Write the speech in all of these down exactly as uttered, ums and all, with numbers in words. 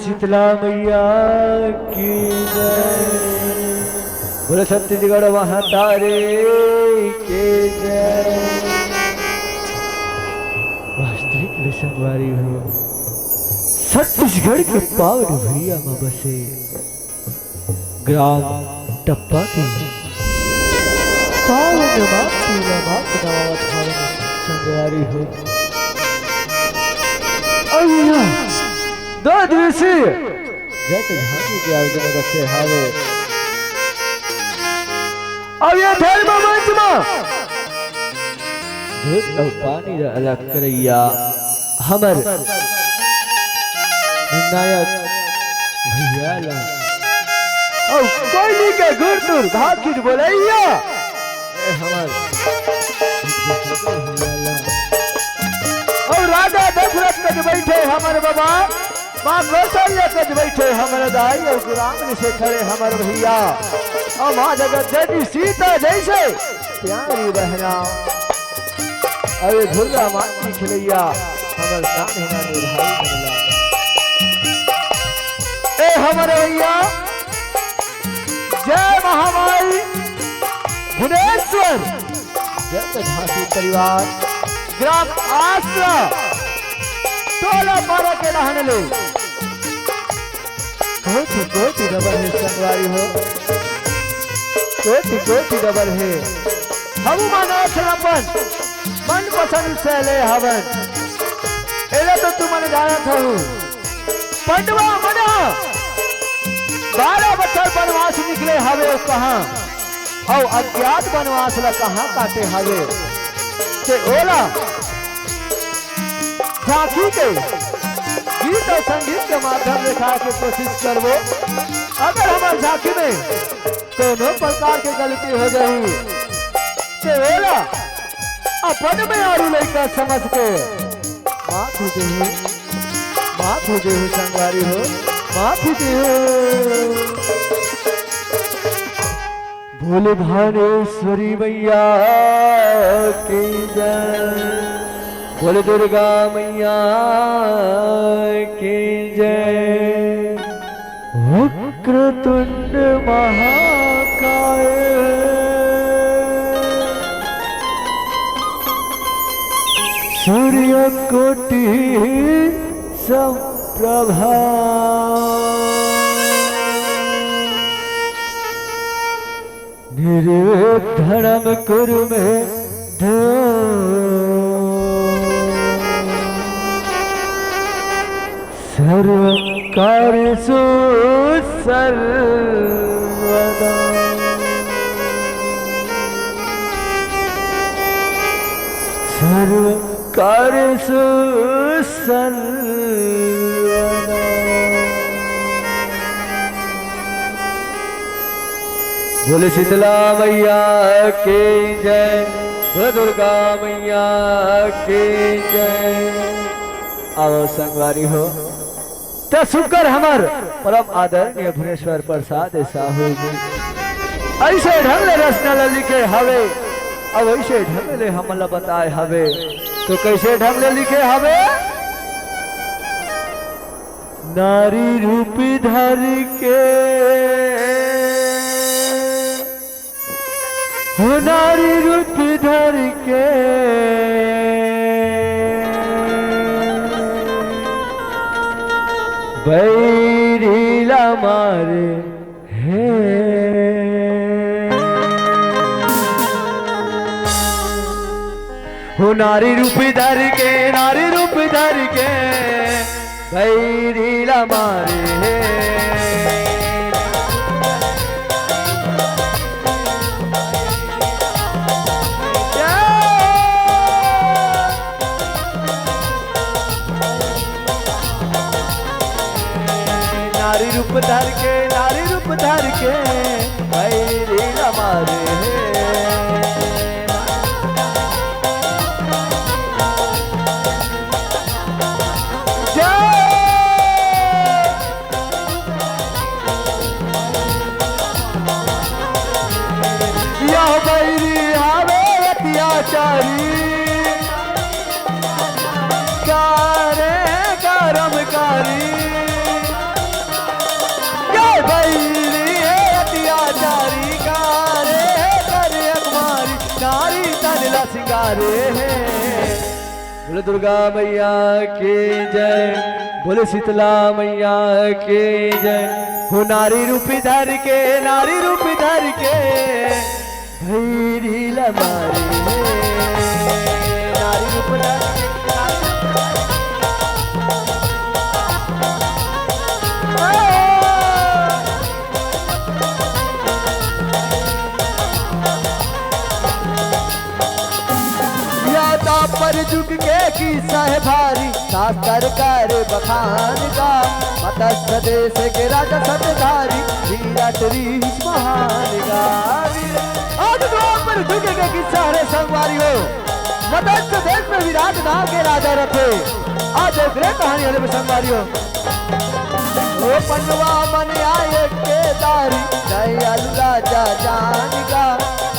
शीतला मैया की जय। बोलो छत्तीसगढ़ महातारे की जय। वास्तविक में संगवारी हो, छत्तीसगढ़ के पावन भुइयां म बसे ग्राम टप्पा के पावन माटी ला मात नवावत हावन संगवारी हो। अइया दो दिवसीय जट झांकी के आयोजन रखे हावे। अब ये धर्म मंच मा दूध अउ पानी ला अलग करइया हमर विनायक भैया ला अउ कोयली के गुरतुर घाकिर बोलइया ए हमर भैया ला अउ राजा दशरथ कस बइठे हमर बाबा माँ कौशल्या कस बइठे हमर दाई अउ गुलाम से खड़े हमर भैया अउ माँ जगत जननी सीता जइसे प्यारी बहना। अरे दुर्गा माँ की खिलैया हमर नान्हे नान्हे भाई मन ला। ए हमर भैया जय महामाई भुवनेश्वर जय झांसी परिवार ग्राम आसरा टोला पारा के रहने ले कोटि कोटि डबल हे संगवारी हो, कोटि कोटि डबल हे। हमू मन अइसन अपन मनपसंद से ले हवन। एला तो तुमन जानत हव, पंडवा मन ह बारह बछर बनवास निकले हवे, अउ कहाँ अउ अज्ञात बनवास ला कहाँ काटे हवे, ते ओला झांकी के गीत अउ संगीत के माध्यम देखाय के कोशिश करबो। अगर हमर झांकी में कोनो प्रकार के गलती हो जाही, ते ओला अपन मेयारू लइका समझ के माफी देहू, माफी देहू संगवारी हो, माफी देहू। बोले भानेश्वरी मैया की जय, बोले दुर्गा मैया की जय। वक्रतुंड महाकाय सूर्यकोटि समप्रभा। निर्विघ्नं कुरु मे देव सर्वकार्येषु सर्वदा। सर्वकार्येषु सर्वदा। बोले शीतला मैया की जय, बोले दुर्गा मैया की जय। आओ संगवारी हो, त सुकर हमर परम आदरणीय भुवनेश्वर प्रसाद साहू जी अइसे ढंग ले रचना ल लिखे हवे, अउ अइसे ढंग ले हमन ल बताए हवे। तो कइसे ढंग ले लिखे हवे? नारी रूप धर के हो नारी रूप धर के बैरी ला मारे हे। हो नारी रूप धर के, नारी रूप धर के बैरी ला मारे हे। नारी रूप धर के, नारी रूप धर के बैरी ला मारे हे। जय। यह बैरी हवे अत्याचारी, करे कर्मकारी। सिंगारे हे। बोले दुर्गा मैया की जय, बोले शीतला मैया की जय। हो नारी रूपी धर के, नारी रूपी धर के, भैरी लमारी हे। नारी रूप धर के, नारी रूप धर के। या द्वापर जुग के किस्सा हे भारी, शास्त्र कर बखान गा। मत्स्य देश के राजा सतधारी, विराट रीस महान गा। आज द्वापर जुग के किस्सा हरे संगवारी हो। मत्स्य देश में विराट नाम के राजा रथे। आज ओकरे कहानी हरे संगवारी हो। ओ पंडवा मन आए के दारी, दयालु राजा जान गा।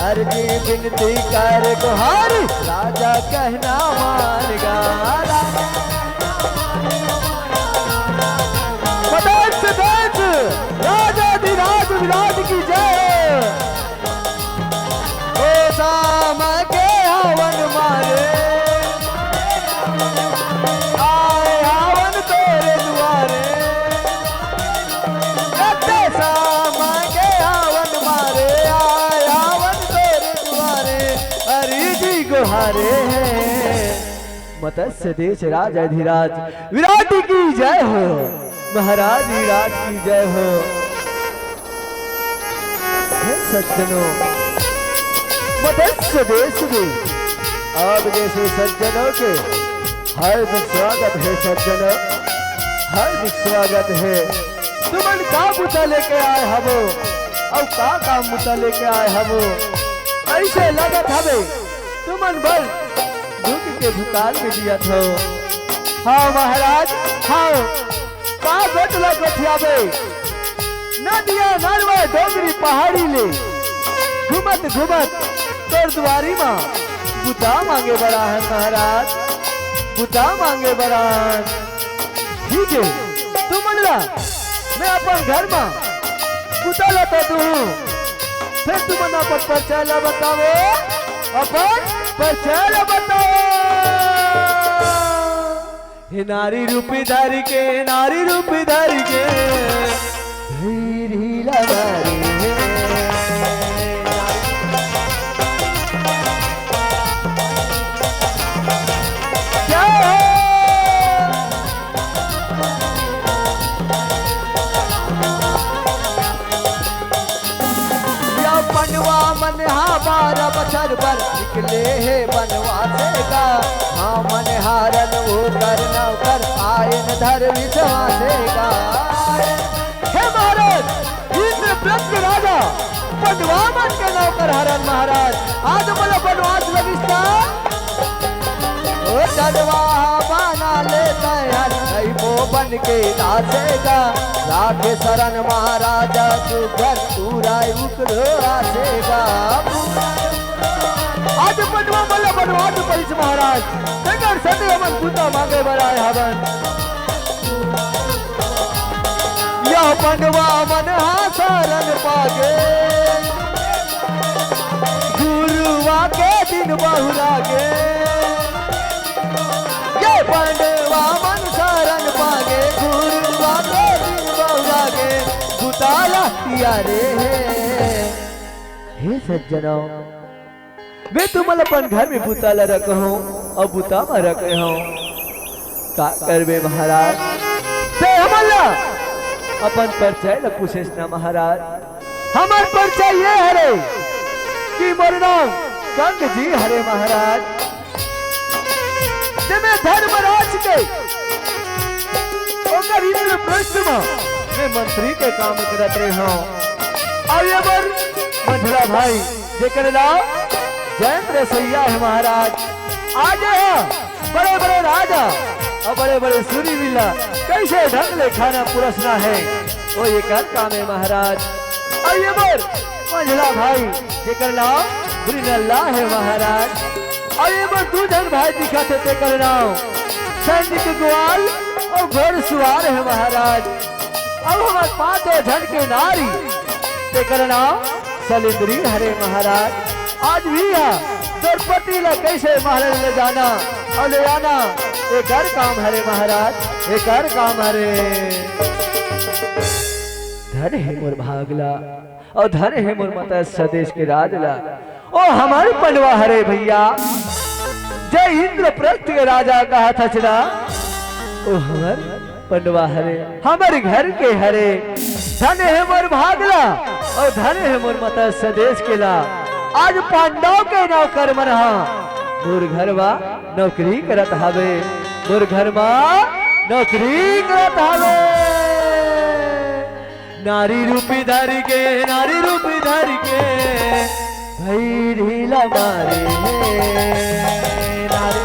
अर्जी बिनती कर गोहारी, राजा कहना मान गा। मत्स्य देश राजाधिराज विराट की जय। ओ शाम के हवन मारे, आए हवन तोरे दुआरे। रते शाम के हवन मारे, आए हवन तोरे दुआरे। अरे जी गोहारे हैं। मत्स्य देश राजाधिराज विराट की जय हो, महाराज विराट की जय हो। हे सज्जनों, मत्स्य देश में आप जैसे सज्जनों के हार्दिक स्वागत है सज्जनों, हार्दिक स्वागत है। तुमन का बुता लेके आए हवो, अउ का का बुता लेके आए हवो? ऐसे लगत हवे तुमन बड़ दुख के भुखार में जियत हो। हाँ महाराज, हाँ, का गोठ ला गोठियाबे? नदिया, नरवा, डोंगरी, पहाड़ी ले घूमत घूमत तोर दुआरी मा बुता मांगे बर आहन महाराज, बुता मांगे बर आहन। ठीक है, तुमन ला मैं अपन घर मा बुता ला तो दूँ, फेर तुमन अपन परिचय ला बतावो, अपन परिचय ला बतावो। हे नारी रूप धर के, नारी रूप धर के, धीरी लबारी हे। जय हो। या पंडवा मन हा बारह बछर बर निकले हे बनवासे गा। हाँ मन हारन ओकर नौकर आयन धर विश्वासे गा। हे महाराज, इंद्रप्रस्थ राजा पंडवा मन के नौकर हरन महाराज, आज मोला बनवास लगिस ता। ओ डडवा बना ले तैयार, अइबो बन के दासेगा। राखे शरण महाराजा सुघर, पूरा उकरो आसेगा। आज पंडवा मोला बनवास परिस महाराज, तेकर संग हमन बुता मांगे बर आए हवन। यह पंडवा मन हा शरण पागे, गुरुवा के दिन बहुरागे। ये पंडवा मन शरण पागे, गुरुवा के दिन बहुरागे। बुता ला तियारे हे। हे सज्जनों, मैं तुमन अपन घर में बुता ला रखे हंव अउ बुता मा रखे हंव। का करबे महाराज? ते हमन ला अपन परिचय ला पूछेस ना महाराज। हमर परिचय ये हरे कि मोर नाम गंग जी हरे महाराज। ते मैं धर्मराज के ओकर इंद्रप्रस्थ मा मैं मंत्री के काम करत रहे हंव। अउ ये मोर मंझला भाई जेकर नाम जयंत रसोइया हे महाराज। आज ये बड़े-बड़े राजा अउ बड़े-बड़े सूरवीर ला कइसे ढंग ले खाना परोसना हे, ओ एकर काम हे महाराज। अउ ये मोर मंझला भाई जेकर नाम मृणाल हे महाराज। अउ ये मोर दू झन भाई दिखत हे तेकर नाम सैनिक ग्वाल अउ घोड़सवार हे महाराज। अउ हमर पांचों झन के नारी, तेकर नाम सलेंद्री हरे महाराज। आज भी हा द्रौपदी ला कइसे महल ले जाना अउ ले आना, एकर काम हरे महाराज, एकर काम हरे। धन हे मोर भाग ला, अउ धन हे मोर मत्स्य देश के राज ला। ओ हमर पंडवा हरे भइया, जे इंद्रप्रस्थ के राजा कहत हस ना, ओ हमर पंडवा हरे, हमर घर के हरे। धन हे मोर भाग ला, अउ धन हे मोर मत्स्य देश के ला। आज पांडव के नौकर मन हा मोर घर मा नौकरी करत हवे, मोर घर मा नौकरी करत हवे। नारी रूपी धर के, नारी रूपी धर के, भैरी ला मारे हे। नारी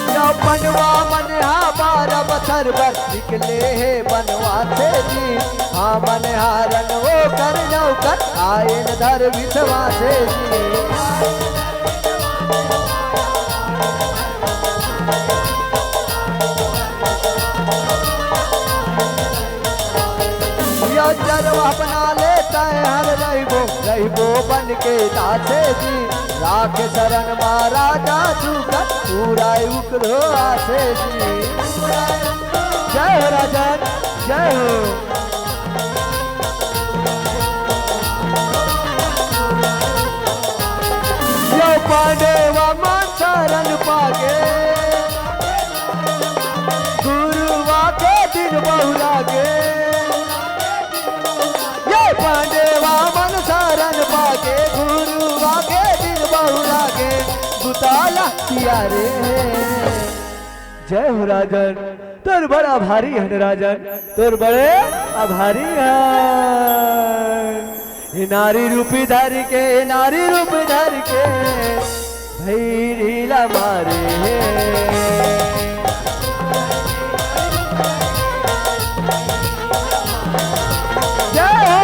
या बनवा मन हा बारह बछर बर निकले हे बनवा से जी। हाँ, मन हा रन वो कर नौकर आयन धर विश्वासे जी। या जरवा बना ले तय हर रहिबो, रहिबो बन के दासे जी। राख शरण महाराजा तू कर पूरा उकरो आसे जी। जय हो राजन, जय हो। यो पांडवा मन शरण पागे, गुरुवा के दिन बहु लागे। ये पांडवा मन शरण पागे, गुरुवा के दिन बहु लागे। बुताला किया रे। जय हो राजन, तोर बड़ आभारी हन राजन, तोर बड़े आभारी हन। ए नारी रूपी धर के, ए नारी रूप धर के, भैरी ला मारे हे। जय हो।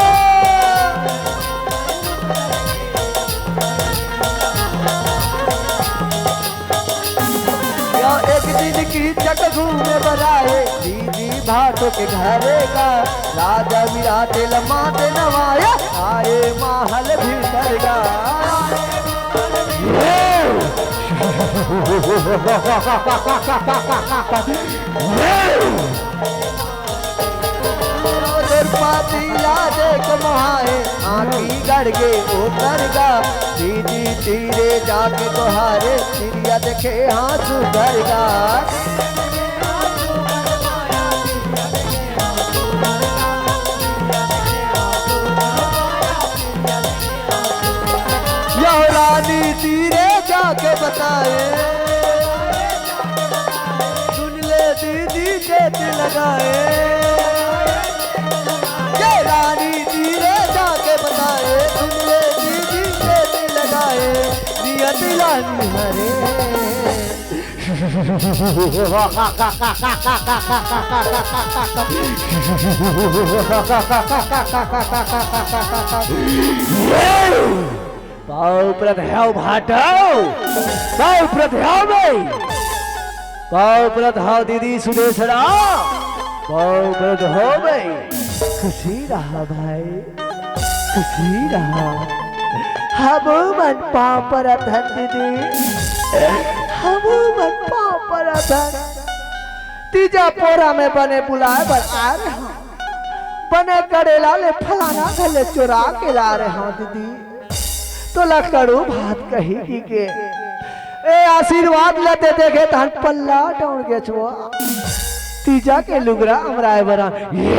या एक दिन की चक घूमे बराए, दीदी भाटो के घरे का, राजा विराट लमाते नवाया, आए महल भीतर का। द्रौपदी ला देख मोहाए, आँखी गड़ गे ओकर गा। दीदी तीरे जाके तोहारे, तिरिया देखे हाँ सुधर गा। यह रानी तीरे जाके बताए, सुन ले दीदी चेत लगाए। ये रानी तीरे जाके बताए, सुन ले दीदी चेत लगाए। नियत रानी हरे। पाँव परत हव भाटव, पाँव परत हव बे, पाँव परत हव दीदी सुदेसरा, पाँव परत हव बे। खुशी रहा भाई, खुशी रहा। हमू मन पाँव परत हन दीदी, हमू मन पाँव परत हन। तीजा पोरा में बने बुलाए बर आए रहे हन, बने करेला ले फलाना घर ले चोरा के ला रहे हन दीदी। तोला कड़ू बात कही कि के। ए आशीर्वाद लेते देखे तहन पल्ला डौड़ गे छो। तीजा के लुगरा अमराए बरा। ये!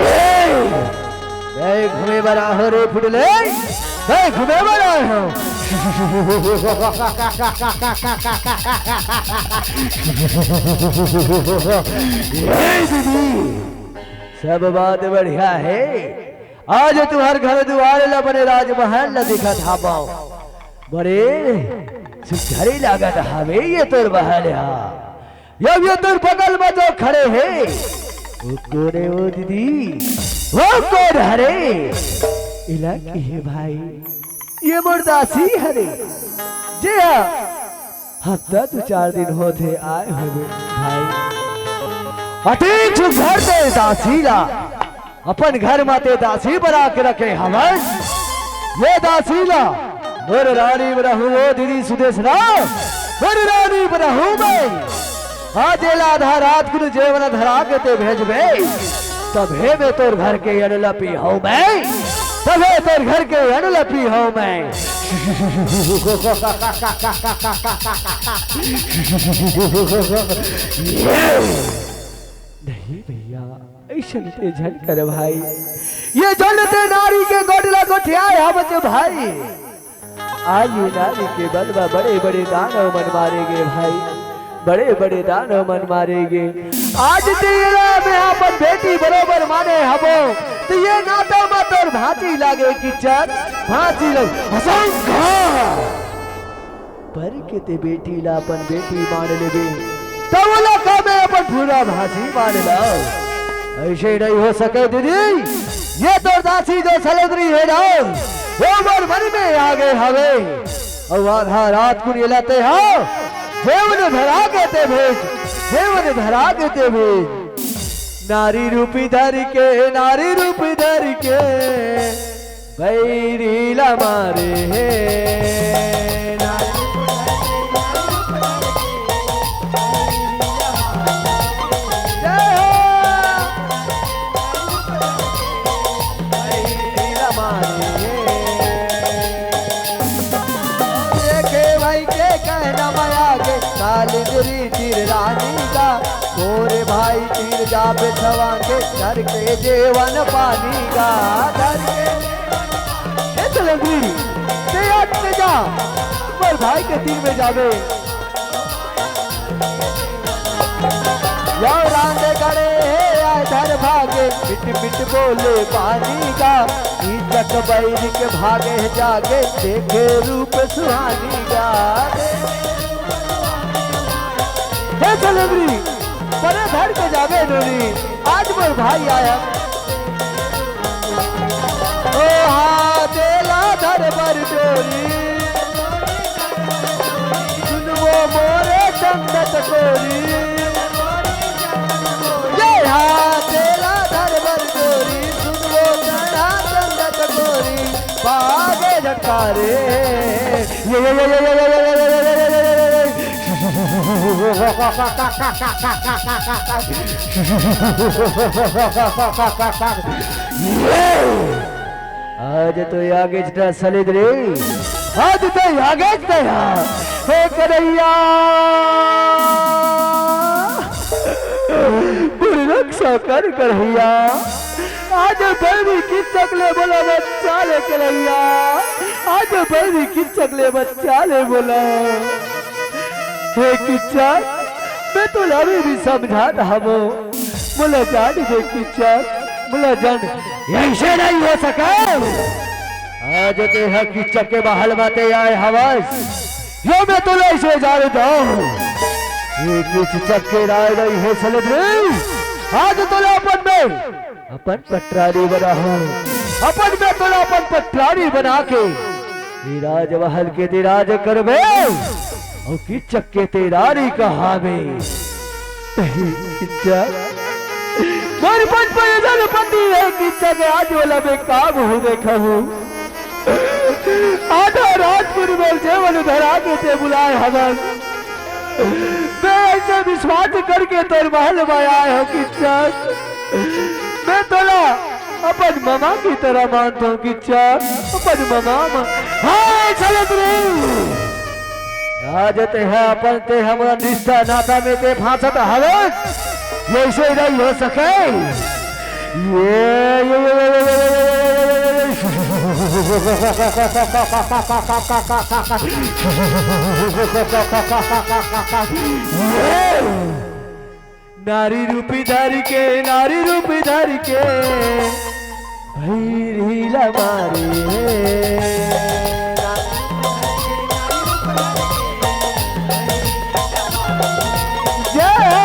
ए घूमे बरा हो रे फुटले। ए घूमे बरा हो। ए दीदी, सब बात बढ़िया है। आज तुहर घर दुआर ल बने राजमहल ल दिखत हावव। बड़े सुघरी लागत हावे ये तोर महल हा। अब ये तोर बगल म जो खड़े हे, वो कोन हे वो दीदी? वो कोन हरे? इला किहे भाई, ये मोर दासी हरे। जे हा हफ्ता दू चार दिन होथे आए होबे भाई। अति सुघर ते दासी ला अपन घर म ते दासी बना के रखे हवस। ये दासी ला मोर रानी बनाहूं ओ दीदी सुदेश ला, मोर रानी बनाहूं मैं। आज एला आधा रात कुन जेवन धरा के ते भेजबे, तभे मैं तोर घर के अन्न ल पीहूं मैं, तभे तोर घर के अन्न ल पीहूं मैं। नहीं भैया, अइसन ते झन कर भाई। ये जन ते नारी के गोठ ला गोठियाए हवस भाई। आज ये नारी के बल म बड़े-बड़े दानव मन मारे गे भाई, बड़े-बड़े दानव मन मारे गे। आज ते एला मैं अपन बेटी बरोबर माने हवों, त ये नाता म तोर भांची लागे किचक, भांची लग असंख्या। पर के ते बेटी ला अपन बेटी मान लेबे, त ओला का मैं अपन पूरा भांची मान लव? अइसे नहीं हो सके दीदी, ये तोर दासी जो सलेदरी हे ना, वो मोर मन में आ गे हवे। अउ आधा रात कुन एला ते हा, जेवन धरा के ते भेज, जेवन धरा के ते भेज। नारी रूपी धर के, नारी रूपी धर के, बैरी ला मारे हे। जय हो। बैरी ला मारे हे। देखे भाई के कहना मया के, कालिंगरी तीर रानी का, मोरे भाई तीर जाबे छवांगे, धर के जेवन पानी का, धर के। हे सलेदरी, ते अट के जा, मोर भाई के तीर में जाबे। यो रांधे गड़े हे आय धर भागे, मिट मिट बोले पानी का, कीचक बैर के भागे जागे, देखे रूप सुहानी का। हे सलेदरी, परे धर के जाबे नोनी, आज मोर भाई आय। ओ हा, तेला धर बर डोरी, सुनवो मोरे संगत कोरी। ये हा, तेला धर बर डोरी, सुनवो गणा संगत कोरी। बागे झटकारे। ये, ये, ये। आज तो आगे जटा सलेद रे, आज तो आगे जटा। हे कन्हैया, मोर रक्षा कर कन्हैया। आज बैरी किचक ले मोला बचा ले कन्हैया, आज बैरी किचक ले बचा ले मोला। हे किचक, मैं तोला अभी भी समझात हवों, मोला जान दे किचक, मोला जान। अइसे नहीं हो सके। आज तेहा किचक के महल म ते आय हवस, यो मैं तोला अइसे जान दव। ये किचक के राय नहीं हे सलेद रे, आज तोला अपन मैं अपन पटरानी बनाहूं, अपन मैं तोला अपन पटरानी बना के ये राजमहल के ते राज करबे, अउ किचक के ते रानी कहाबे। नहीं किचक, मोर बचपन जन पति हे किचक, आज वाला मैं का मुंह देखहूं। आधा रात कुन मोर जेवन धरा के ते बुलाए हवस। मैं अइसे विश्वास करके तोर महल म आय हंव किचक। मैं तोला अपन ममा की तरह मानत हंव किचक, अपन ममा म। हाय सलेद रे! आज तेहा अपन ते हमर रिश्ता नाता में ते फांसत हवस। ये अइसे नहीं हो सके। ये, ये, ये। नारी रूपी धर के, नारी रूपी धर के, भैरी ला मारे। जय हो।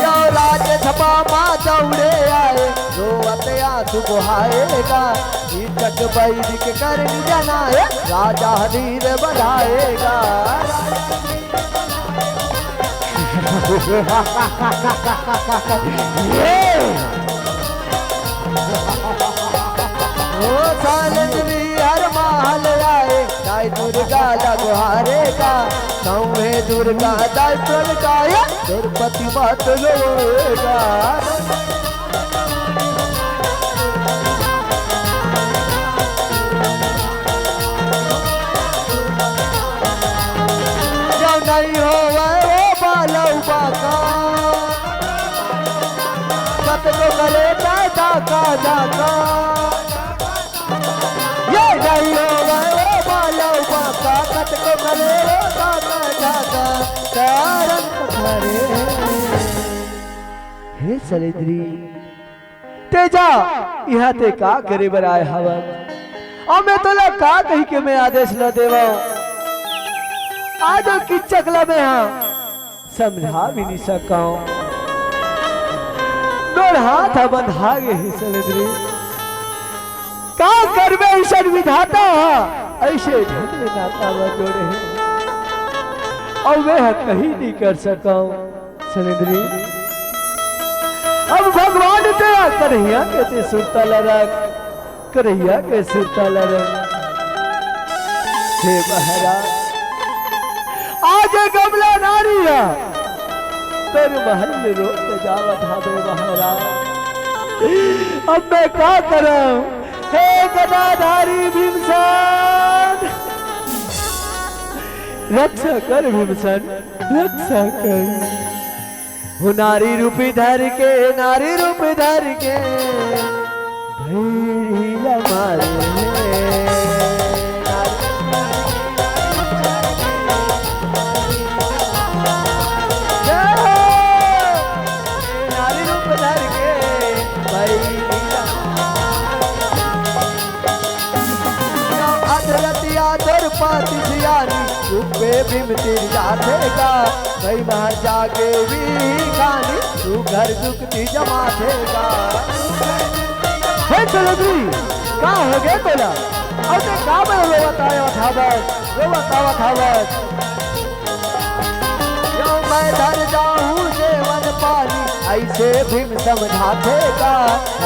यो राजसभा मा दौड़े आए, रोवत आंसू बहा कीचक बैरी के करनी जनाए, राजा धीर बधाएगा। ये। ओ सालंगरी हर महल आए, दाई दुर्गा लगवारेगा, नौहे दुर्गा दाई प्रगटाए, द्रौपदी मात रोएगा। जब नहीं होवे वो बालऊ बाका, कतको करे दादा का जाका। ये नहीं होवे वो बालऊ बाका, कतको करे वो दादा जाका। कारण करे। हे सलेंद्री, तेजा, इहाँ ते का करे बर आए हवस? अउ मैं तोला का कहि के मैं आदेश ल देवंव? आज ओ किच्चक ल मैं हा समझा भी नइ सकंव। मोर हाथ ह बंधा गे हे सलेंद्री। का करबे, अइसन विधाता ह अइसे ढंग ले नाता बर जोड़े हे, अउ मैं ह कहीं नइ कर सकंव। सलेंद्री, अब भगवान तेरा कन्हैया के ते सुरता ल रख, कन्हैया के सुरता ल रख। हे महाराज, आज ये गमला नारी ह तोर महल में रोक जावत हावे महाराज। अब मैं का करंव? हे गदाधारी भीमसेन, रक्षा कर भीमसेन, रक्षा कर। हो नारी रूप धर के, नारी रूप धर के, भैरी ला मारे। जय हो। नारी रूप धर के, भैरी ला मारे। अधरतिया द्रौपदी सियानी, रूपे भीम तिर जाथेगा। भई महा जागे वी खानी, तू घर दुख ती जमाथेगा। हे सलेंद्री, का होगे तोला? अउ ते का बर रोवत आवत हवस, रोवत आवत हवस? यो मैं धर जाहूँ जेवन पानी, अइसे भीम समझाथेगा,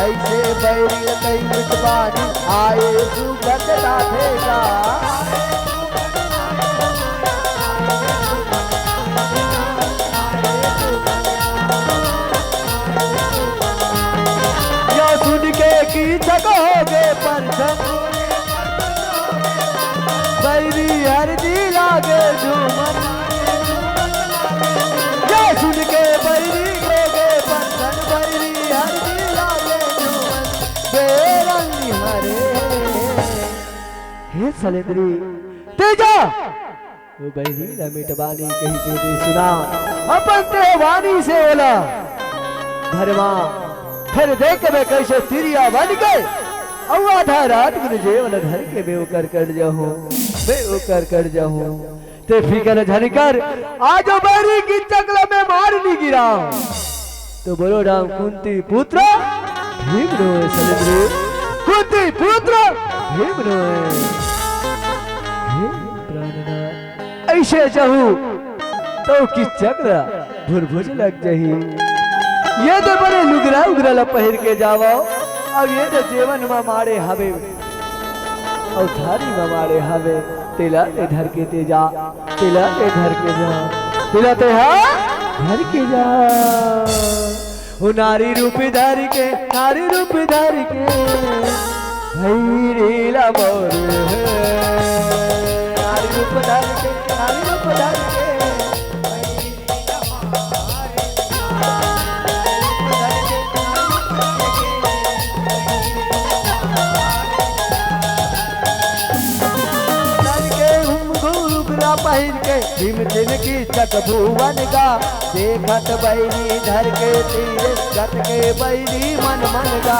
अइसे बैरी ल कहीं मिटवानी, आए सुगत दाथेगा। यो सुन के कीचक होगे परछन, बैरी हर जी लागे झूमन। ये सुन के बैरी होगे परछन, बैरी हर जी लागे झूमन। बेरंगी हरे। हे सलेंद्री, तेजा, वो बैरी ला मिटवानी कही के दे सुना, अपन ते वाणी से ओला धरवा। फिर देख मैं कइसे तिरिया बन के, अउ आधा रात गुन जेवन धर के मैं ओकर कर जाहूँ, मैं ओकर कर जाहूँ। ते फिकर झन कर, आज बैरी कीचक ल मैं मार नइ गिरांव। तो बोलो राम कुंती पुत्र भीम नोहे सलेंद्री, कुंती पुत्र भीम नोहे। हे प्राणनाथ, अइसे जाहूँ तो कीचक ल भुरभुर लग जाही। ये दे बने लुगरा उगरा ल पहिर के जावव, अउ ये दे जेवन म माड़े हवे, अउ थारी म माड़े हवे, तेला ते धर के ते जा, तेला ते धर के जा, तेला ते हा धर के जा। ओ नारी रूप धर के, नारी रूप धर के, भैरी ला मोर हे। नारी रूप धर के, नारी रूप धर के, भैरी ला मोर हे। धर के घुम घुघरा पहिर के, भीम तिनकी चक भुवन गा। देखत बैरी धर के तीर, गत के बैरी मन मन गा।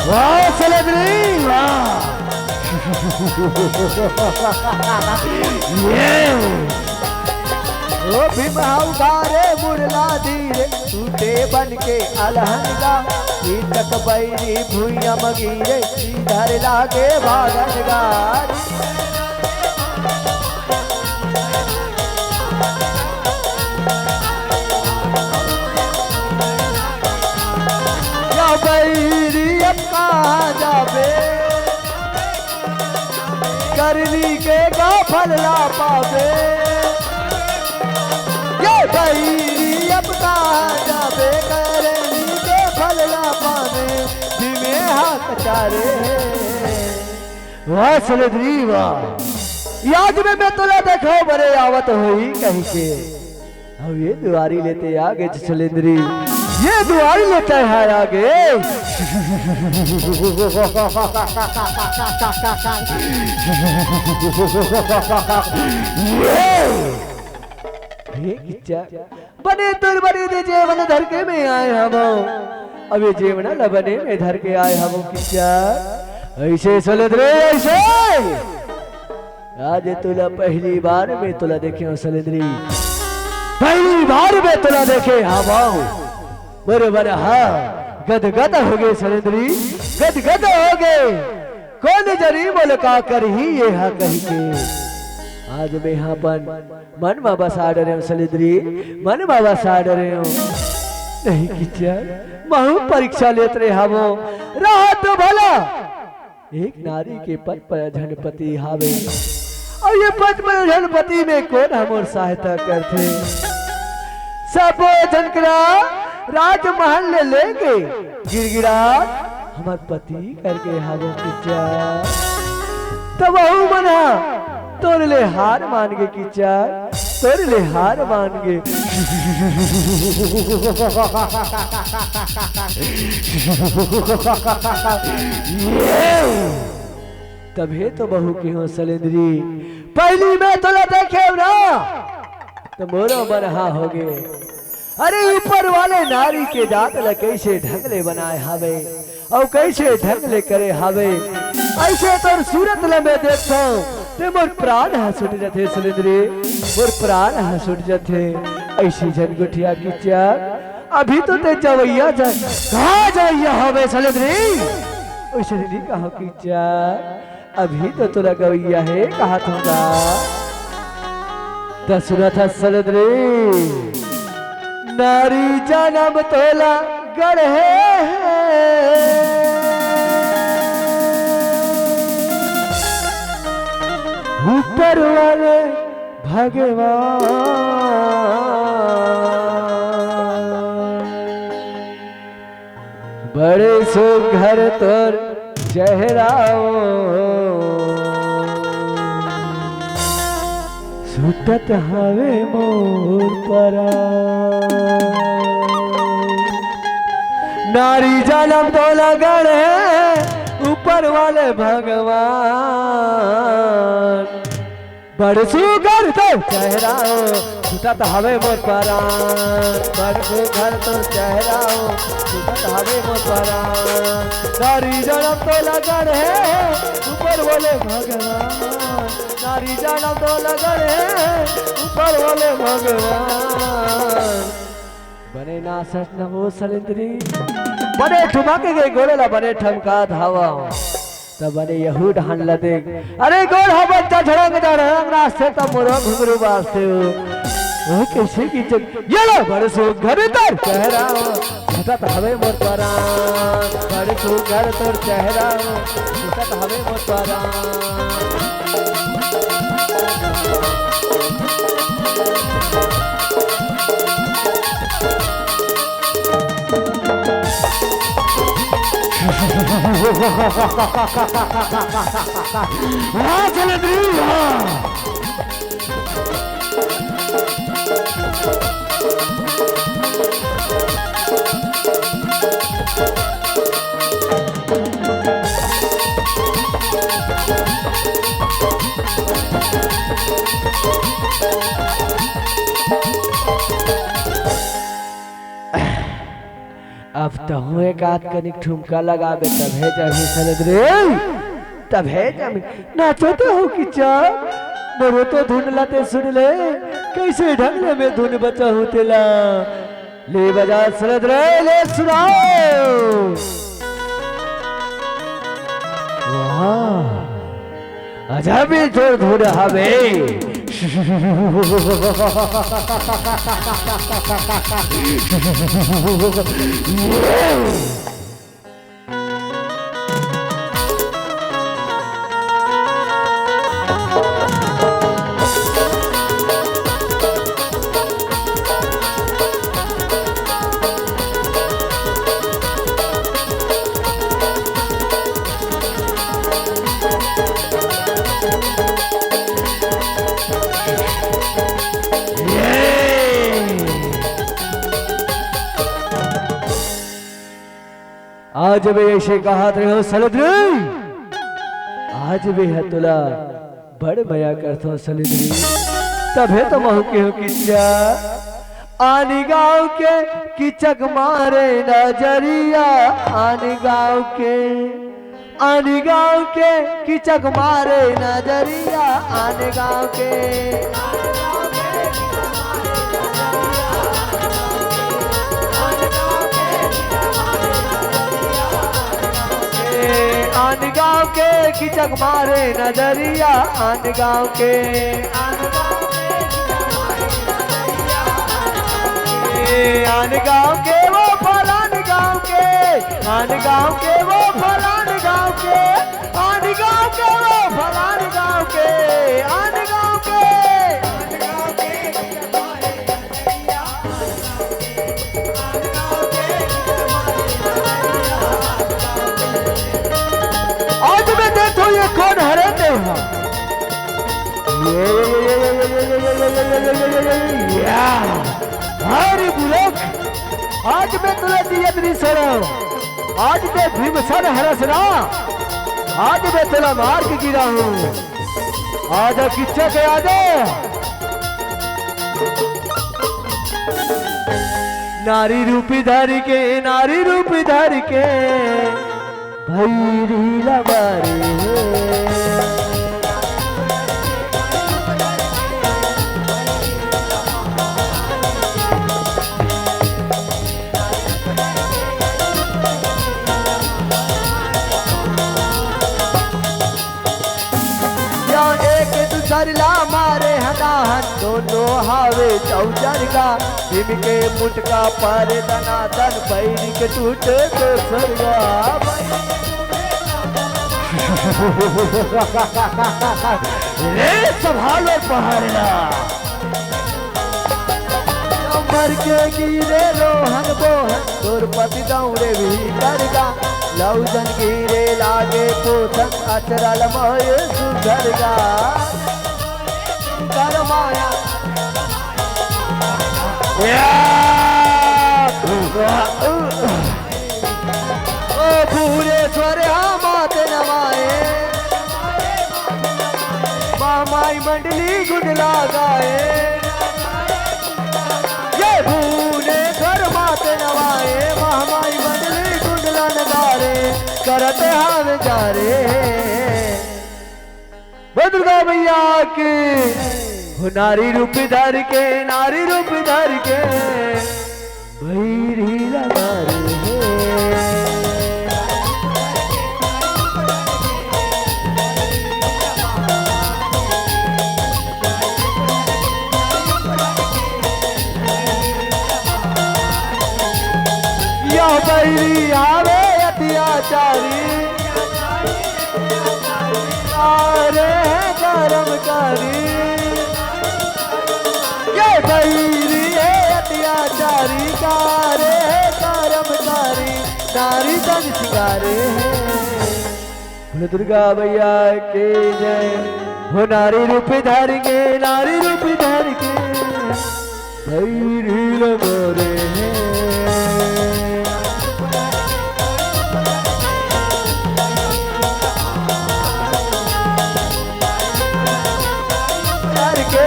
वाह सलेंद्री, वाह। ये। ओ भीम हऊ गा रे मुरला धीरे, टूटे बन के अलहन गा। कीचक बैरी भुइयां म गिरे, इधर लागे भागन गा। या बैरी अब कहाँ जाबे, करनी के का फल ला पाबे। ये बैरी अब कहाँ जाबे, करनी के फल ला पाबे। भीमे हाथ चारे। वाह सलेदरी वाह, याद में मैं तोला देखो बरे आवत होई कहीं के। अब ये दुआरी लेते आ गए सलेंद्री, ये दुआरी लेते हैं आ गए। हे किच्चा, बने तोर बने दे जेवन धर के में आए हवो। अब ये जेवना ल बने में धर के आए हवो किच्चा। ऐसे सलेंद्री, ऐसे। आज तोला पहली बार में तोला देखे हो सलेंद्री, पहली बार में तोला देखे हवो। बरोबर हा, गदगद हो गए सलेंद्री, गदगद हो गए। कोन जनी मोला का करही ये हा कहि के। आज में हा अपन मन मा बसा डरे हो सलेंद्री, मन मा बसा डरे हो। नहीं किच्चा, महू परीक्षा लेत रहे हवो। रहा तो भला एक नारी के पद पर झनपति हावे। अउ ये पद पर झनपति में कोन हमर सहायता करथे? सबो झन करा राजमहल ले लेके गिड़गिड़ा हमर पति करके हावे किच्चा। तब वहू मन हा तोर ले हार मान गे किच्चा, तोर ले हार मान गे। तभे तो बहू के हो सलेंद्री, पहली मैं तोला देखे ना, तो मोरो मन हा हो गे। अरे ऊपर वाले नारी के जात ल कैसे ढंग ले बनाए हावे, अउ कैसे ढंग ले करे हावे। ऐसे तोर सूरत ल मैं देखथंव, ते मोर प्राण ह छूट जथे सलेंद्री, मोर प्राण ह छूट जथे। ऐसी झन गोठिया किच्चा, अभी तो ते जवैया जा, कहाँ जवैया हावे सलेंद्री? ओइसे नहीं कहा किच्चा। अभी तो तोला गवैया हे कहा थोंगा। त सुनत हस सलेंद्री, नारी जनम तोला गढ़े हे ऊपर वाले भगवान। बड़े सुघर तोर चेहरा ओ, सुतत हवे मोर परान। नारी जनम तोला गढ़े ऊपर वाले भगवान। बड़ सुघर तोर चेहरा ओ, सुतत हवे मोर परान। बड़ सुघर तोर चेहरा ओ, सुतत हवे मोर परान। नारी जनम तोला गढ़े ऊपर वाले भगवान। नारी जनम तोला गढ़े ऊपर वाले भगवान। बने नाचत न हो सलेंद्री, बने ठुमक के गोड़ ला बने ठमकात हवा। त बने यहू डहान ल देख। अरे गोड़ ह बच्चा झड़ंग झड़ंग नाचथे त मोरो घुंघरू बाजथे हो। ओह कैसे की जग, ये लो बड़ सुघर तोर चेहरा ओ, सुतत हवे मोर परान। बड़ सुघर तोर चेहरा ओ, सुतत हवे मोर परान। हाँ, सलेंद्री, हाँ। अब तहूँ एक आध कनिक ठुमका लगाबे, तभे जमी सलेंद्री, तभे जमी। नाचो तो हो किच्चा, मोरो तो धुन ला ते सुन ले। कइसे ढंग ले मैं धुन बजाहूँ तेला। ले बजा शरद रे, ले सुनाओ। वाह, अजब ही जोर धुन हवे। आज मैं अइसे कहत रहेंव सलदरी, आज मैं ह तोला बड़ मया करथंव सलदरी, तभे तो महूँ केहेंव किच्चा। आनी गाँव के किचक मारे नजरिया, आनी गाँव के, आनी गाँव के किचक मारे नजरिया, आनी गाँव के। आन गाँव के किचक मारे नजरिया, आन गाँव के। आन गाँव के वो फलान गाँव के, आन गाँव के वो फलान गाँव के, आन गाँव के वो फलान गाँव के, आन गाँव के। आज मैं देखो ये कौन हरे देवा। या, हरि बुलक, आज मैं तुला जियत नहीं छोड़ो। आज ते भीमसेन हरस ना, आज मैं तुला मार के गिराहूँ। आजा किच्चा के आजा। नारी रूपी धर के, नारी रूपी धर के, भैरी ला मारे हे। या एक दूसर ला मारे हनाहन, दोनों हावे चौजर गा। भीम के मुटका पर दनादन, बैरी के टूटे दोसर गा। रे संभालो पहाड़ना। मर के गिरे रोहन बोहन, द्रौपदी दौड़े भीतर गा। लौजन गिरे लागे पोतन, अचरल मोय सुधर गा। कर माया। या! ओ भूरेश्वर हा मात नवाए, महामाई मंडली गुण लागाए। ये भूरेश्वर मात नवाए, महामाई मंडली गुण लनगारे, करत हाव जारे। बोल दुर्गा मैया की। हो नारी रूप धर के, नारी रूप धर के, भैरी ला मारे हे। यह बैरी आवे अत्याचारी, कारे हे कर्मकारी। ये बैरी हे अत्याचारी, कारे हे कर्मकारी, नारी तन सिंगारे हे। बोलो दुर्गा मैया की जय। हो नारी रूप धर के, नारी रूप धर के, भैरी ला मारे हे। धर के,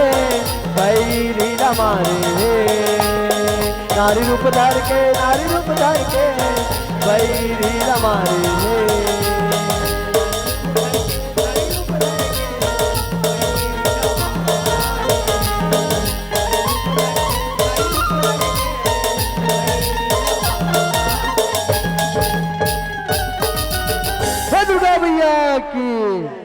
भैरी ला मारे हे। नारी रूप धर के, नारी रूप धर के, भैरी ला मारे हे। की।